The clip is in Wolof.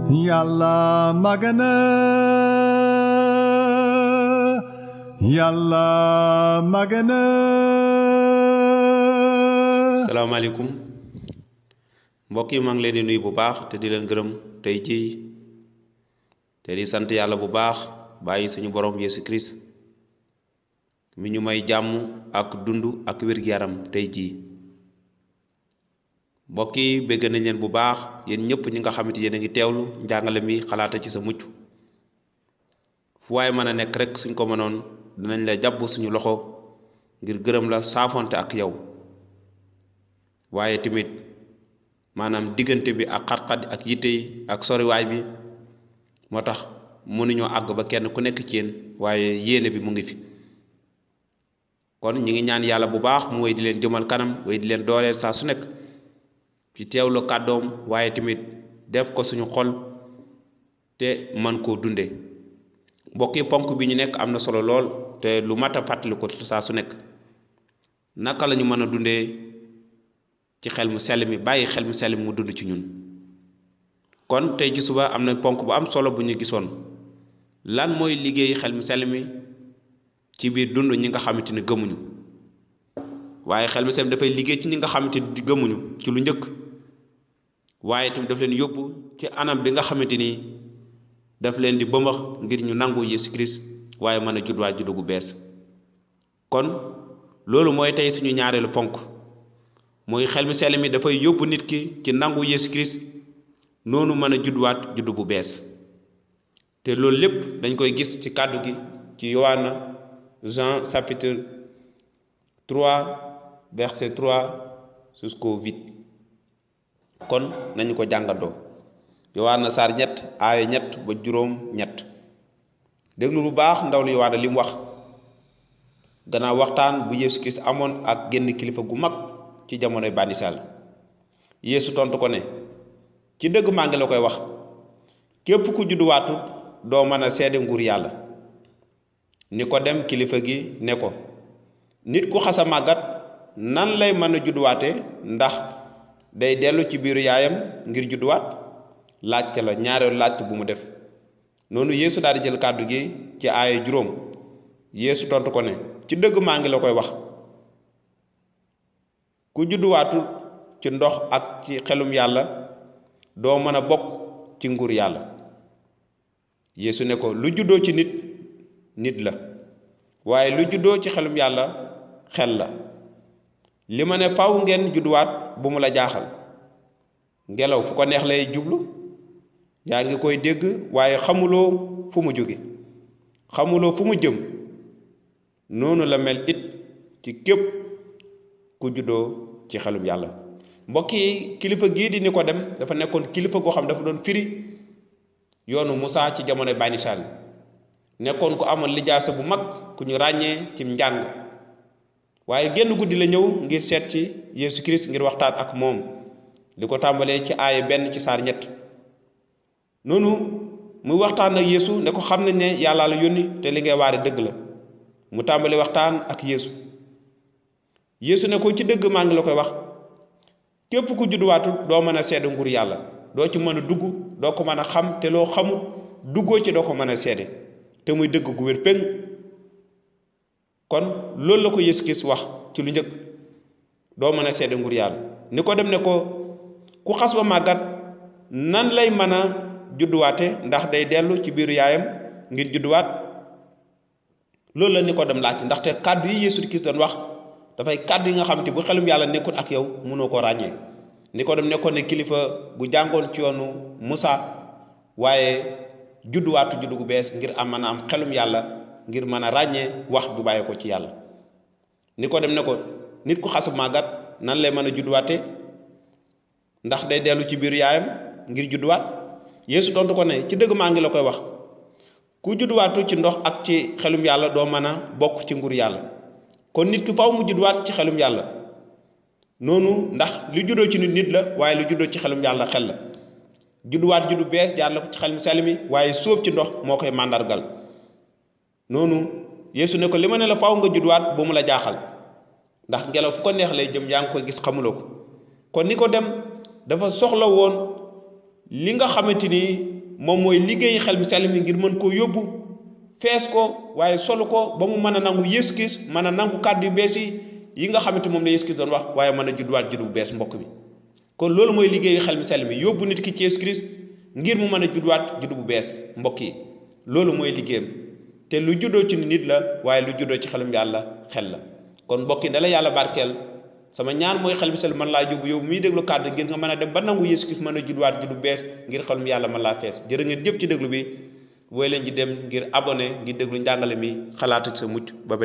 Yàlla magana Yàlla magana. salaamaaleykum mbokk yi maa ngi leen di nuyu bu baax te di leen gërëm tey jii te di sant yàlla bu baax bàyyi suñu borom Yesu Christ mi ñu may jàmm ak dund ak wér-gu-yaram tey jii mbokk yi bëgg nañ leen bu baax yéen ñëpp ñi nga xamante yéen a ngi teewlu njàngale mi xalaata ci sa mucc fu waaye mën a nekk rek suñ ko mënoon dinañ la jàpp suñu loxo ngir gërëm la saafonte ak yow waaye tamit maanaam diggante bi ak xat-xat ak yitte yi ak soriwaay bi moo tax mënuñoo àgg ba kenn ku nekk ci yéen waaye yéene bi mu ngi fi kon ñi ngi ñaan yàlla bu baax mu wéy di leen jëmal kanam wéy di leen dooleel saa su nekk ci teewlu kàddoom waaye tamit def ko suñu xol te man koo dunde mbokk yi ponk bi ñu nekk am na solo lool te lu mat a fàttali ko saa su nekk naka la ñu mën a dundee ci xel mu sell mi bàyyi xel mu sell mi mu dund ci ñun kon tey ci suba am na ponk bu am solo bu ñu gisoon lan mooy liggéey xel mu sell mi ci biir dund ñi nga xamante ne gëmuñu waaye xel mu sell mi dafay liggéey ci ñi nga xamante ni gëmuñu ci lu njëkk waaye tamit daf leen yóbbu ci anam bi nga xamante ni daf leen di bëmbax ngir ñu nangu Yesu Christ waaye mën a judduwaat juddu gu bees kon loolu mooy tey suñu ñaareelu ponk mooy xel mu sell mi dafay yóbbu nit ki ci nangu Yesu Christ noonu mën a judduwaat juddu bu bees te loolu lépp dañ koy gis ci kàddu gi ci Yohana Jean chapitre 3 verset 3 jusqu'au 8 kon nañu ko jàngandoo Yohana saar ñett aaya ñett ba juróom ñett déglu bu baax ndaw li Yohana li mu wax gannaaw waxtaan bu Yesu Christ amoon ak genn kilifa gu mag ci jamonoy Bani Israyil Yesu tontu ko ne ci dëgg maa ngi la koy wax képp ku judduwaatu doo mën a seede nguur yàlla ni ko dem kilifa gi ne ko nit ku xasa màggat nan lay mën a judduwaate ndax day dellu ci biiru yaayam ngir judduwaat laajte la ñaareelu laajte bu mu def noonu Yesu daal di jël kàddu gi ci aaya juróom Yesu tontu ko ne ci dëgg maa ngi la koy wax ku judduwaatu ci ndox ak ci xelum yàlla doo mën a bokk ci nguur yàlla Yesu ne ko lu juddoo ci nit nit la waaye lu juddoo ci xelum yàlla xel la li ma ne faw ngeen judduwaat bu mu la jaaxal ngelaw fu ko neex lay jublu yaa ngi koy dégg waaye xamuloo fu mu jóge xamuloo fu mu jëm noonu la mel it ci képp ku juddoo ci xelum yàlla mbokk yi kilifa gii di Nikodem dafa nekkoon kilifa goo xam dafa doon firi yoonu Musaa ci jamono Bani Israyil nekkoon ku amoon lijaasa bu mag ku ñu ràññee ci njàng waaye genn guddi la ñëw ngir seet ci Yesu Christ ngir waxtaan ak moom li ko tàmbalee ci aaya 1 ci saar 3 noonu muy waxtaan ak Yesu ne ko xam nañ ne yàlla la yónni te li ngay waare dëgg la mu tàmbali waxtaan ak Yesu ne ko ci dëgg maa ngi la koy wax képp ku judduwaatu doo mën a seede nguur yàlla doo ci mën a dugg doo ko mën a xam te loo xamul duggoo ci doo ko mën a seede te muy dëgg gu wér péng kon loolu la ko Yesu Christ wax ci lu njëkk doo mën a seede nguur yàlla ni ko dem ne ko ku xas ba màggat nan lay mën a judduwaate ndax day dellu ci biiru yaayam ngir judduwaat loolu la ni ko dem laaj ndaxte kàddu yi Yesu Christ doon wax dafay kàddu yi nga xam te bu xelum yàlla nekkoon ak yow mënoo ko ràññee ni ko dem nekkoon ne kilifa gu jàngoon ci yoonu Musaa waaye judduwaatu juddu gu bees ngir am mën a am xelum yàlla ngir mën a ràññee wax ju bàyyi ko ci yàlla ni ko dem ne ko nit ku xasab màggat nan lay mën a judduwaate ndax day dellu ci biiru yaayam ngir judduwaat Yesu tontu ko ne ci dëgg maa ngi la koy wax ku judduwaatu ci ndox ak ci xelum yàlla doo mën a bokk ci nguur yàlla kon nit ki faw mu judduwaat ci xelum yàlla noonu ndax lu juddoo ci nit la waaye lu juddoo ci xelum yàlla xel la judduwaat juddu bees jaar la ko ci xel mu sell mi waaye sóob ci ndox moo koy màndargal noonu Yesu ne ko li ma ne la faw nga judduwaat bu mu la jaaxal ndax ngelaw fu ko neex lay jëm yaa ngi koy gis xamuloo ko kon ni ko dem dafa soxla woon li nga xamante ni moom mooy liggéey xel mi sell mi ngir mën koo yóbbu fees ko waaye solu ko ba mu mën a nangu Yeesu Kirist mën a nangu kàddu yu bees yi nga xamante moom la Yeesu Kirist doon wax waaye mën a judduwaat juddu bu bees mbokk mi kon loolu mooy liggéeyu xel mi sell mi yóbbu nit ki ci Yeesu Kirist ngir mu mën a judduwaat juddu bu bees mbokk yi loolu mooy liggéeyam te lu juddoo ci nit la waaye lu juddoo ci xelum yàlla xel la kon mbokk yi dala yàlla barkeel sama ñaan mooy xel mi sell mën laa yóbbu yow miy déglu kàddu ngir nga mën a dem ba nangu Yeesu Kirist mën a judduwaat juddu bu bees ngir xelum yàlla mën laa fees jërë ngeen jëf ci déglu bi booy leen ci dem ngir abonné ngir déglu njàngale mi xalaat ak sa mucc ba